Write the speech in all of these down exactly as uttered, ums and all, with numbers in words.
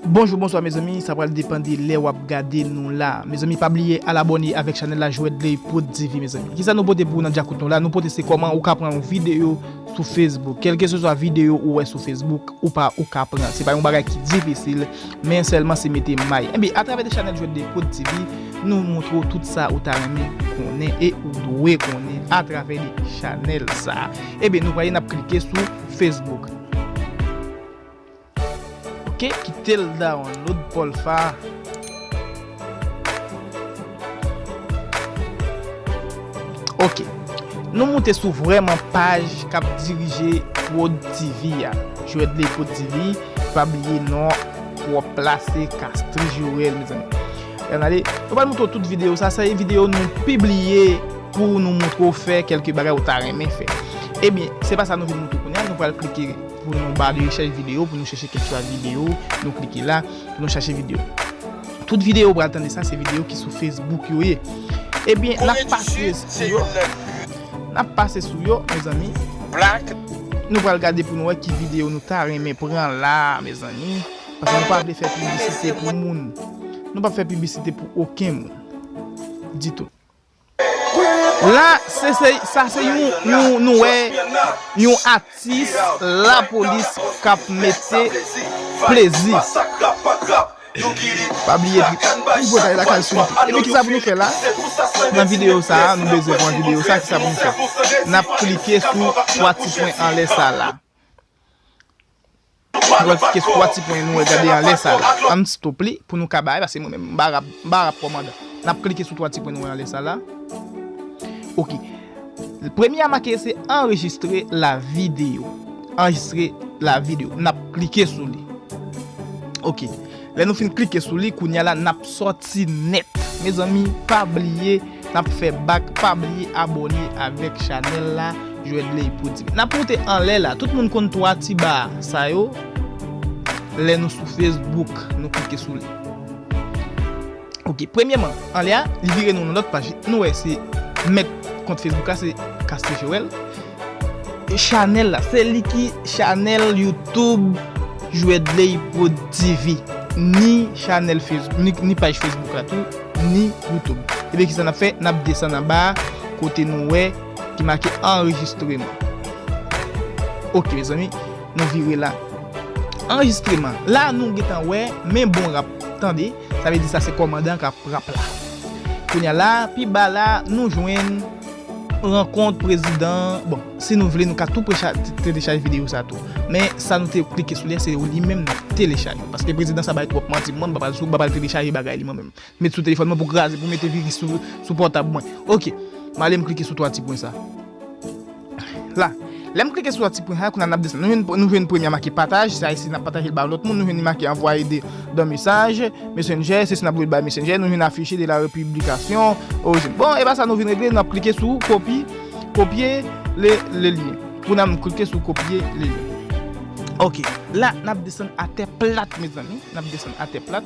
Bonjou, bonswa mezanmi, sa pral depann de lè w ap gade nou la. Mezanmi, pa bliye al abòne avèk chanèl la, Jwèt Ley Prod T V, mezanmi. Kisa nou pote pou ou nan djakout nou la? Nou pote se kòman ou ka pran yon videyo sou Facebook. Kèlkeseswa videyo ou wè sou Facebook, ou pa, ou ka pran. Se pa yon bagay ki difisil, men sèlman se mete may. Ebyen, atravè de chanèl Jwèt Ley Prod T V, nou montre w tout sa ou ta renmen konnen e ou dwe konnen atravè de chanèl sa. Ebyen, nou prale, n ap klike sou Facebook. Ok, kite l download, pa w fè. Ok. Nou moute sou vrèman paj k ap dirije Prod T V a. Jwèt Ley Prod T V, pa bliye non twòp la, se Castry Joel, mezanmi. Ann ale, nou pral montre w tout videyo sa, se videyo nou pibliye pou nou montre w fè kèlke bagay ou ta renmen fè. Ebyen, se pa sa nou vin montre w kounye a, nou pral klike pou nou ba de rechèch videyo, pou nou chèche kèlkeswa videyo, nou klike la, pou nou chache videyo. Tout videyo ou pral tande sa, se videyo ki sou Facebook yo ye. Ebyen, n ap pase sou yo. N ap pase sou yo, mezanmi. Nou pral gade pou nou wè ki videyo nou ta renmen pran la, mezanmi. Paske nou pa vle fè piblisite pou moun. Nou p ap fè piblisite pou okenn moun. Ditou. La, se, se, sa se yon, yon, nou wè, yon atis lapolis k ap mete plezi. Pa bliye tripotay lakay sou YouTube. Epi kisa pou nou fè la? Nan videyo sa a, nou bezwen pran videyo sa, kisa pou nou fè? N ap klike sou twa ti pwen anlè sa la. Nou pral klike sou twa ti pwen nou wè gade anlè sa la. Ann stop li pou nou ka bay, paske mwen menm m pa rap, m pa rap kòmandan. N ap klike sou twa ti pwen nou wè anlè sa la. Ok. Premye a make se enregistre la vidéo. Enregistre la vidéo. N ap klike sou li. Ok. Lè nou fin klike sou li, kounye a la, n ap sòti nèt. Mezanmi, pa bliye, n ap fè bak, pa bliye abòne avèk chanèl la, Jwèt Ley Prod T V. N ap monte anlè la, tout moun konn twa ti ba sa yo. Lè nou sou Facebook, nou klike sou li. Ok, premyèman, anlè a, li vire nou nan lòt paj. Nou wè se mèt kont Facebook la, se Castry Joel. E chanèl la, se li ki chanèl YouTube Jwèt Ley Prod T V. Ni chanèl Facebook, ni, ni paj Facebook la tou, ni YouTube. Ebyen, kisa n ap fè? N ap desann anba a, kote nou wè ki make anrejistreman. Ok, mezanmi, nou vire la. Anrejistreman. La, nou gentan wè, men bon rap, tande. Sa vle di sa se kòmandan k ap rap la. Kounye a la, pi ba la, nou jwenn rankont prezidan. Bon, si nou vle, nou ka tou precha-, te-, telechaje videyo sa tou. Men sa nou te klike sou li a, se li menm n ap telechaje. Paske prezidan sa bay twòp manti pou mwen, m pa pral sou, m pa pral telechaje bagay li mwen menm. Met sou telefòn mwen pou kraze, pou mete viris sou, sou pòtab mwen. Ok, m ale m klike sou twa ti pwen sa. La, lè m klike sou ti pwen sa, kounye a n ap desann. Nou jwenn, nou jwenn premye a make pataj, sa isi n ap pataje l ba lòt moun. Nou jwenn li make envoyer de, de message, Messenger, se si n ap voye l bay Messenger. Nou jwenn afficher de la republication, origine. Bon, e pa sa nou vin regle, n ap klike sou kopi, copier le, le lien. Kounye a m klike sou copier le lien. Ok, la, n ap desann atè plat, mezanmi. N ap desann atè plat.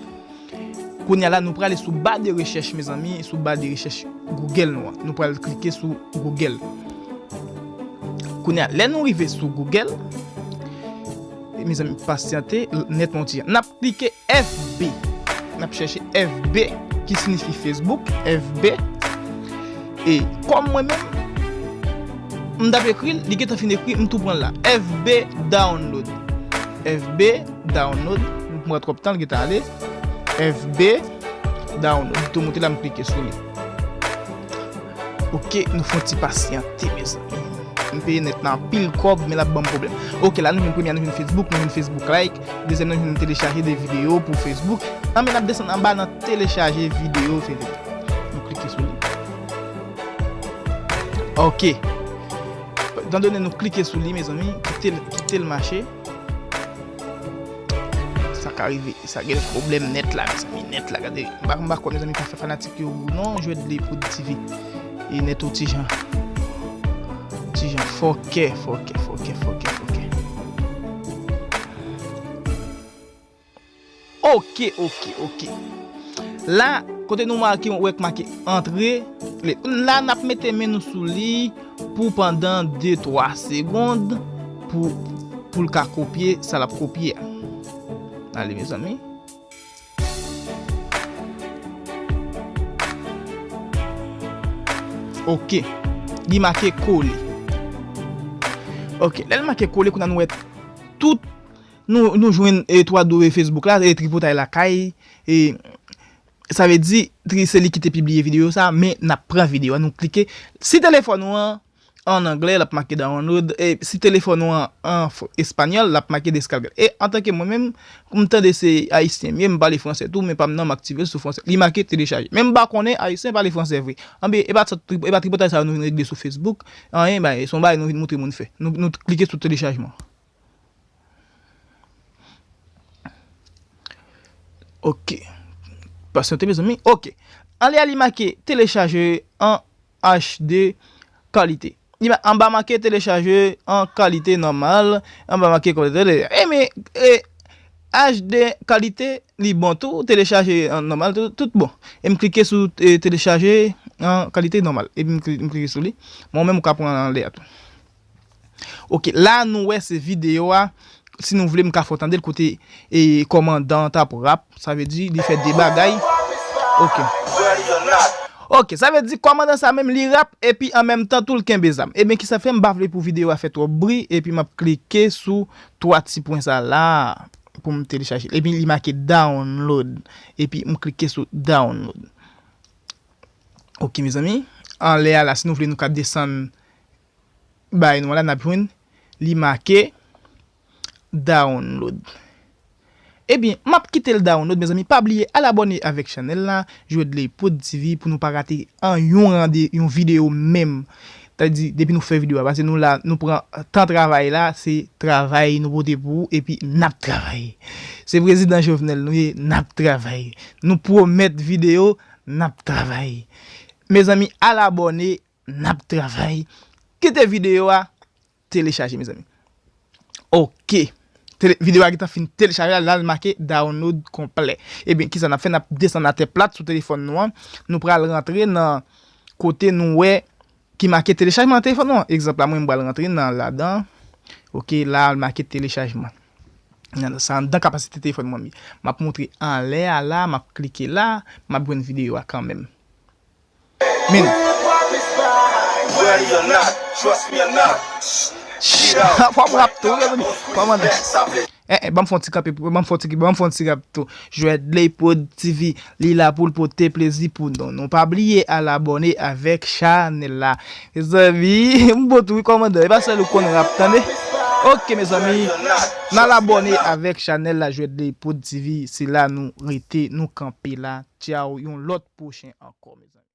Kounye a la, nou prale sou ba de rechèch, mezanmi, sou ba de rechèch Google nou an. Nou pral klike sou Google. Kounye a, lè nou rive sou Google, mezanmi, pasyante, nèt mwen ti jan. N ap klike F B. N ap chèche F B, ki siyifi Facebook, F B. E kòm mwen menm, m t ap ekri l, li gentan fin ekri, m tou pran l la. F B download. F B download. M pran twòp tan, l gentan ale. F B download. Tou moute la, m klike sou li. Ok, nou fè yon ti pasyante, mezanmi. M peye nèt nan anpil kòb, men l ap ban m pwoblèm. Ok, la nou jwenn premye a, nou jwenn Facebook, nou jwenn Facebook Lite. Dezyèm nan, nou jwenn telechaje de videyo pou Facebook. Anben, n ap desann anba nan telechaje videyo Facebook. Nou klike sou li. Ok. Etandone nou klike sou li, mezanmi, kite l, kite l mache. Sa ka rive, sa gen pwoblèm nèt la, mezanmi, nèt la, gade. M pa, m pa kwè, mezanmi, pa fè fanatik yo non, Jwèt Ley Prod T V. E nèt ou ti jan. Ti jan fòkè, fòkè, fòkè, fòkè, fòkè. Ok, ok, ok. La, Kote nou make, wè k make antre, la n ap mete men nou sou li pou pandan de twa segonn pou, pou l ka kopye sa l ap kopye a. Ale, mezanmi. Ok. Li make kole. Ok. Lè l make kole, kounye a nou wè tout, nou, nou jwenn, e, twa do, e, Facebook la, e, tripotay lakay, e, sa vle di, tri-, se li ki te pibliye videyo sa, men n ap pran videyo a, nou klike. Si telefòn ou an, an anglè, l ap make download. E si telefòn ou an, an f-, espanyòl, l ap make descargar. E antanke mwen menm, m tande se ayisyen m ye, m pale fransè tou, men pa m nan, m aktive l sou fransè. Li make telechaje. Men m pa konnen ayisyen pale fransè vre. Anben, e pa sa, e pa tripotay sa yo nou vin regle sou Facebook. Anyen, bay, se yon bagay nou vin montre moun fè. Nou, nou klike sou telechajman. Ok. Pasyante, mezanmi. Ok. Anlè a, li make telechaje an H D kalite. Li ma-, anba make telechaje an kalite nòmal, anba make kalite. Ebyen, e, H D kalite, li bon tou, telechaje an nòmal, tout, tout bon. E m klike sou, e, telechaje an kalite nòmal. Epi m kli-, m klike sou li. Mwen menm, m ka pran anlè a tou. Ok, la nou wè se videyo a. Si nou vle, m ka fè w tande l kote, e, kòmandan an t ap rap. Sa vle di, li fè de bagay. Ok. Ok, sa vle di, kòmandan sa menm, li rap, epi an menm tan tou, l kenbe zam. Ebyen, kisa fè m pa vle pou videyo a fè twòp bri, epi m ap klike sou twa ti pwen sa la pou m telechaje l. Epi li make download. Epi m klike sou download. Ok, mezanmi. Anlè a la, si nou vle, nou ka desann bay nou an la, n ap jwenn li make download. Ebyen, m ap kite l download, mezanmi. Pa bliye al abòne avèk chanèl la, Jwèt Leypood T V, pou nou pa rate an yon rande, yon videyo menm. Sa vle di, depi nou fè videyo a, paske nou la, nou pran tan travay la, se travay nou pote pou ou, epi n ap travay. Se prezidan Jovenel nou ye, n ap travay. Nou pwomèt videyo, n ap travay. Mezanmi, al abòne, n ap travay. Kite videyo a, telechaje, mezanmi. Ok. Tele-, videyo a gentan fin telechaje la, la l make download konplè. Ebyen, kisa n ap fè? N ap desann atè plat sou telefòn nou an. Nou pral rantre nan kote nou wè ki make telechajman nan telefòn nou an. Egzanp la, mwen, m pral rantre nan ladan. Ok, la, l make telechajman. Nan sa, anndan kapasite telefòn mwen, m ap montre anlè a la, m ap klike la, m ap jwenn videyo a kanmenm. Men. Fò m rap tou, wi, mezanmi. Kòmandan. Eh, eh, ban m fè yon ti kanpe, ban m fè yon ti, ban m fè yon ti rap tou. Jwèt Leypood T V, li la pou l pote plezi pou nou. Nou pa bliye al abòne avèk chanèl la. Mezanmi, m bon tou, wi, kòmandan. E pa sèl ou konn rap, tande. Ok, mezanmi, n al abòne avèk chanèl la, Jwèt Leypood T V. Se la nou rete, nou kanpe la. Tchaw, yon lòt pwochen ankò, mezanmi.